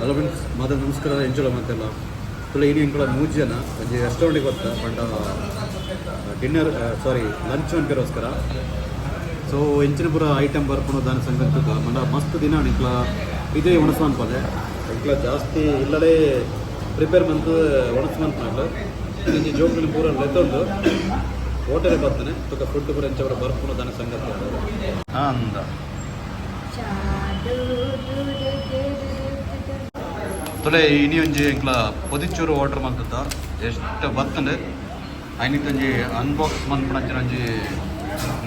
Hello friends, ಮಾತ ನಮಸ್ಕಾರ. ಎಂಚಲ ಮಾತೆಲ್ಲ? ತುಳ ಇನಿ ಎಂಕುಲ ಮೂಜಿ ಜನ ಒಂಜಿ ರೆಸ್ಟೋರೆಂಟಿಗೆ ಬತ್ತ ಪಂಡ ಡಿನ್ನರ್, ಸಾರಿ, ಲಂಚ್ ಮನ್ಪೆರೋಸ್ಕರ. ಸೊ ಎಂಚಿನ ಪೂರ ಐಟಮ್ ಬರ್ಪುಂಡು ದಾನ ಸಂಗತಿ ಮಂಡ ಮಸ್ತ್ ದಿನ ಎಂಕ್ಲ ಇದೇ ಒಣಸು ಮನ್ಪದೆ. ಎಂಕ್ಲ ಜಾಸ್ತಿ ಇಲ್ಲಡೆ ಪ್ರಿಪೇರ್ ಮಂತ್ ಒಣಸು ಮನ್ಪುನಕ್ಲು. ಇಂಚಿ ಜೋಕ್ಲಿನ ಪೂರ ಲೆತ್ತೊಂದು ಹೋಟೆಲ್ ಬರ್ತಾನೆ ತುಕ ಫುಡ್ ಪೂರ ಎಂಚ ಪೂರ ಬರ್ಪುಂಡು ದಾನ ಸಂಗತಿ ಅಂದ. ತುಲೆ ಇನಿ ಒಂಜಿ ಎಂಕ್ಲ ಪೊದಿಚೂರು ಆರ್ಡರ್ ಮಲ್ತದ. ಎಷ್ಟು ಬತ್ತಂಡು ಐನಿತ್ತೊಂಜಿ ಅನ್ಬಾಕ್ಸ್ ಮನ್ಪುನಂಚಿನ ಒಂಜಿ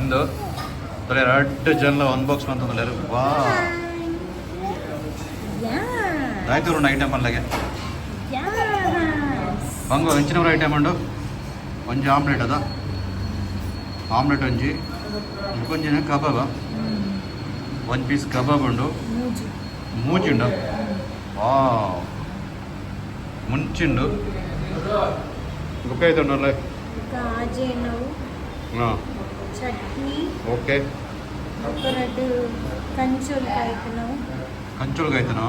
ಉಂದು. ತುಲೆ ರಡ್ಡ್ ಜನಲ ಅನ್ಬಾಕ್ಸ್ ಮಂತೊಂದುಲ್ಲೆರ್. ವಾ, ದಾಯ್ತೂರು ಐಟಮ್ ಅಲ್ಲಗೆ ಬಂಗು ಎಂಚಿನವರ ಐಟಮ್ ಉಂಡು. ಒಂಜಿ ಆಮ್ಲೆಟ್ ಅದ, ಆಮ್ಲೆಟ್ ಒಂಜಿ, ಒಂಜಿನ ಕಬಾಬ, ಒಂಜಿ ಪೀಸ್ ಕಬಾಬ್ ಉಂಡು. ಮೂಜಿ. ಮೂಜಿ ಉಂಡು. ವಾ, ಮುಂಚಿಂಡು. ಬುಕ್ಕ ಉಂಡಲ್ಲ. ಆಜೇನವು. ಚಟ್ನಿ. ಬೊಕ್ಕ ರಡ್ಡ್ ಕಂಚೋಲ್ ಕಾಯ್ತನವು. ಕಂಚೋಲ್ಗೆ ಆಯ್ತನ?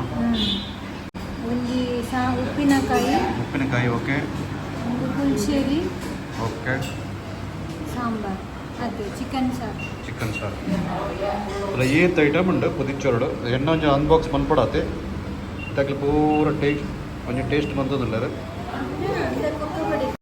ಒಂಜಿ ಸಾ ಉಪ್ಪಿನಕಾಯಿ. ಉಪ್ಪಿನಕಾಯಿ, ಓಕೆ. ಒಂದು ಪುಲ್ಚೇರಿ. ಸಾಂಬಾರ್, ಅದು ಚಿಕನ್ ಸಾರು. ಚಿಕನ್ ಸಾರು. ಅಲ್ಲ, ಏತ್ ಐಟಮ್ ಉಂಡು ಪೊದಿಚೋರುಡು. ಎಣ್ಣೆ ಒಂಜಿ ಅನ್ಬಾಕ್ಸ್ ಮನ್ಪಡಾತೆ. ತಕ್ಲೆ ಪೂರ ಟೇಸ್ಟ್, ಒಂಜಿ ಟೇಸ್ಟ್ ಮಂತೊಂದುಲ್ಲೆರ್.